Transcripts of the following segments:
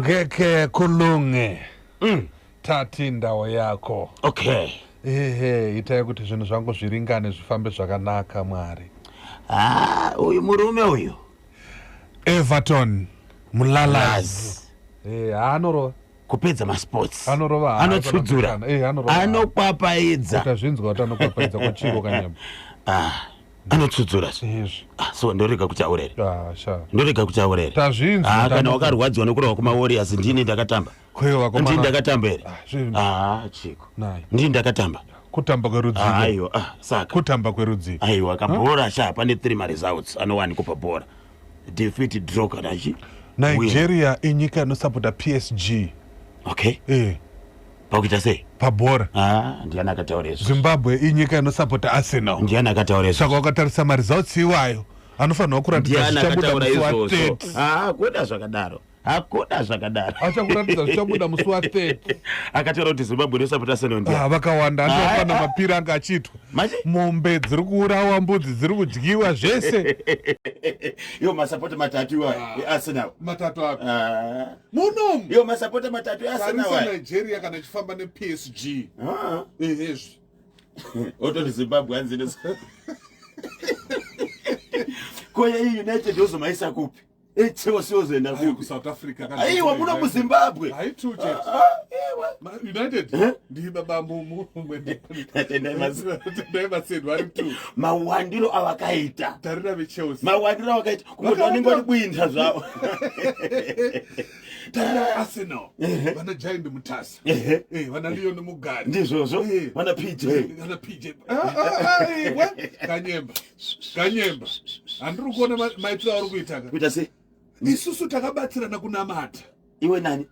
Angeke kulunge. Tati ndawo yako. Okay. Ehe, itai kuti zvinhu zvangu zviringane zvifambe zvakanaka Mwari. Ah, uyu murume uyu. Everton Mulalaz. Eh, anorova. Kupedza masports. Anorova. Anotsudzura. Eh, anorova. Anokwapaidza. Utazvinzwa kuti anokwapaidza kwachiro kanyama. Ah. Anotsudzura. Izvi. Ah, so ndorega kutaura here? Ah, sha. Ndorega kutaura here? Tazvinzwa. Ah, kana wakarwadziwa nekurova kuma Warriors ndini ndakatamba. Kweyo vakomana. Ndini ndakatamba here? Ah, zvinhu. Ah, chiko. Nai. Ndini ndakatamba. Kutamba kwerudziko. Ah, aiwa, ah, saka. Kutamba kwerudziko. Aiwa, kabhora sha pane 3 ma results anowanikwa pabhora. Defeat, draw kana chi. Nigeria inyika inosapota PSG. Okay. Eh. Pakuita sei? Pabhora. Ah, ndiani akataura izvo? Zimbabwe inyika inosapota Arsenal. Ndiani akataura izvo? Saka wakatarisa maresults iwayo anofanirwa kuratidza Ndiani zvichabuda akataura musi wa izvozvo? 30. Ah, hakuna zvakadaro. Hakuna zvakadaro. Achakuratidza zvichabuda musi wa 30. Akataura kuti Zimbabwe inosapota Arsenal ndiani? Ah, vakawanda Ah, andofana ah. mapira anga achiitwa. Machi? Mombe dziri kuurawa, mbudzi dziri kudyiwa zvese. Iwo masapota matatu iwayo eArsenal. Matatu api? Ah. Munomu. Iwo masapota matatu eArsenal. Tarisa ayo. Nigeria kana ichifamba nePSG. Ah. Ehezvi. Ototi Zimbabwe hanzi ino. Ko iyi United yozomaisa kupi? Chelsea yozoenda Aiwa kupi? kuSouth Africa. Aiwa muno muZimbabwe. Haitu chete. Ah, iwa. United Eh? ndi baba mumwe. Tendai Tendai Masedu vari tu. Mawandiro avakaita. Tarira veChelsea. Mawandiro avakaita. Kungoti vanenge vari kuinda zvavo. Tarira Arsenal. Vana Giant Mutasa. Ehe. Vana Leon Mugari. Ndizvozvo. Vana PJ. Vana PJ. Ah, ah, ah, we. Kanyemba. Kanyemba. Handiri kuona maitiro auri kuita ka. Kuita sei? Isusu takabatsirana kunamata. Iwe nani?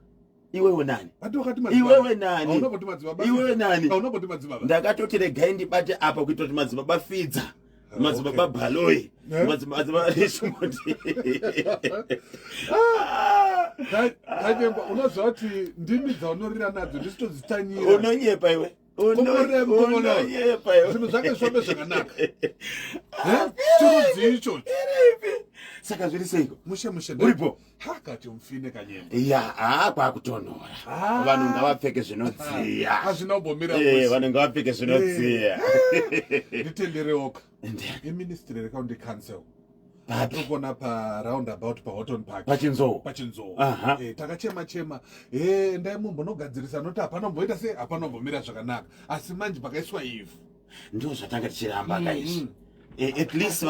Iwewe nani? Handi wakati madzibaba. Iwewe nani? Hauna kuti madzibaba. Iwewe nani? Hauna kuti madzibaba. Ndakatoti regai ndibate apa kuita kuti madzibaba Fidza. Madzibaba okay. Baloyi. Eh? Madzibaba Richmond. Kanyemba unoziva kuti ndimi dzaunorira nadzo ndisitodzitanyira. Unonyepa iwe. Komborera, Unonyepa iwe. Zvinhu zvake zvifambe zvakanaka. Eh? Chirudzi ichocho. Iripi? Saka zviri seiko? Mushe mushe. Uripo? Hakati mufine Kanyemba. Ya, ah, kwakutonhora. Ah. Vanhu ngavapfeke zvinodziya. Hazvina kumbomira Eh, mushe. vanhu ngavapfeke zvinodziya. Nditenderewoka. Ndiani? Iministry reCounty Council. Papi? Tiri kuona pa roundabout pa Horton Park. Pachinzou. Pachinzou. Aha. Takachema chema. Endai mumbonogadzirisa noti hapana kumboita sei, hapana kumbomira zvakanaka. Asi manje pakaiswa ivhu. Ndo zvatanga tichiramba kaizvi. At least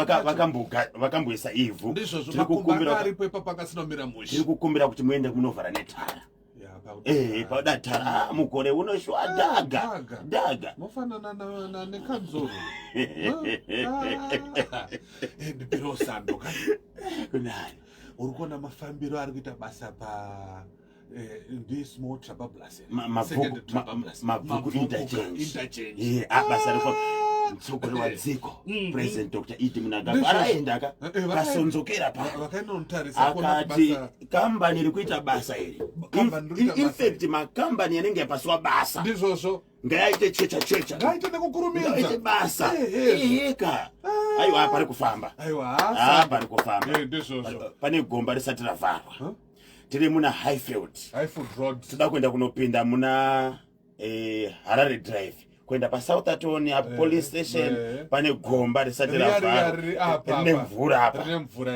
vakamboisa ivhu. Ndizvozvo Tiri makumba kukumbira anga aripo ipapo akasina kumira mushe. Tiri kukumbira kuti muende munovhara netara. Ya, pakuti- Pauda tara. Ah, mukore unoshuwa Ah, dhaga. dhaga. Dhaga. Mofanana nekanzuru. Ndipiro sando ka. Kunani? Uri kuona mafambiro ari kuita basa pa ndi small Trabablas. Second Trabablas. Mabvuku Mabvuku interchange. Interchange. Basa riko mutsogori wadziko President Dr. Ed Mnangagwa Ndizvozvo. araenda ka kasonzokera pa Vakainotarisa kuona akati basa kambani iri kuita basa iri. Kambani iri kuita In basa fact makambani anenge yapasiwa basa ndizvozvo ngayaite checha checha ngaite nekukurumidza ngaite basa eheka. Aiwa pari kufamba. Aiwa Ah, pari kufamba. Ndizvozvo. Pane gomba risati ravharwa. Huh? Tiri muna Highfield. Highfield Road. Toda kuenda kunopinda muna Harare Drive. Kuenda pa Southerton apo police station pane gomba risati Riya, riya, ravharwa. riri apa, Rine apa. mvura apa. Rine mvura,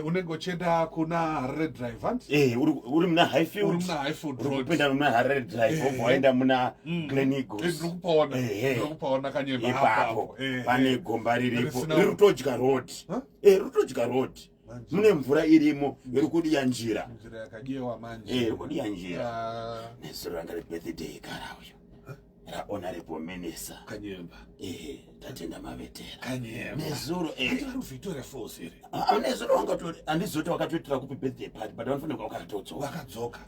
Unenge uchienda kuna Harare Drive, hanti? Uri muna Highfield. Uri muna Highfield Uri Road. kupinda muna Harare Drive, wobva waenda muna Glen Eagles. Ndiri kupaona. Ndiri kupaona Kanyemba Ipapo. apapo. Pane gomba riripo. Risina Riri kutodya road. Huh? Riri kutodya road. Manje. Mune mvura irimo, iri kudiya njira. Njira yakadyiwa manje. Iri kudiya njira. Nezuro ranga rebirthday kara uyo. Ra Honorable Minister. Kanyemba. Tatenda Mavetera. Kanyemba. Nezuro, Ati vari kuVictoria Falls here? Nezuro wangatori, handizoti wakatoitira kupi birthday party, but vanofanira kuva vakatodzoka. Vakadzoka.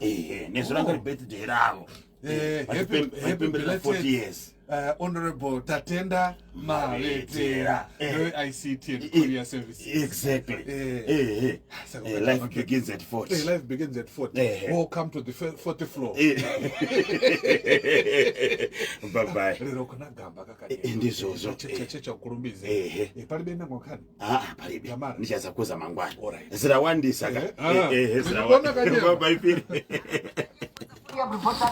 Nezuro ranga rebirthday ravo. Happy Vachipemberera 40 belated, years. Honorable Tatenda Mavetera. ICT and Courier Services. Exactly. Saka Life okay. begins at 40. Life begins at 40. Welcome to the 40th floor. Bye bye. Rero kuna gamba kakanyemba. Ndizvozvo. Chechecha kukurumbize. Ehe. Eh, palibe nango nkhani. Ah, palibe. Gamara. Ndichazakuza mangwana. Alright. Zirawandisa ka. Eh, ah. Eh, eh, Ndikuona kanyemba. Bye bye. Reporter,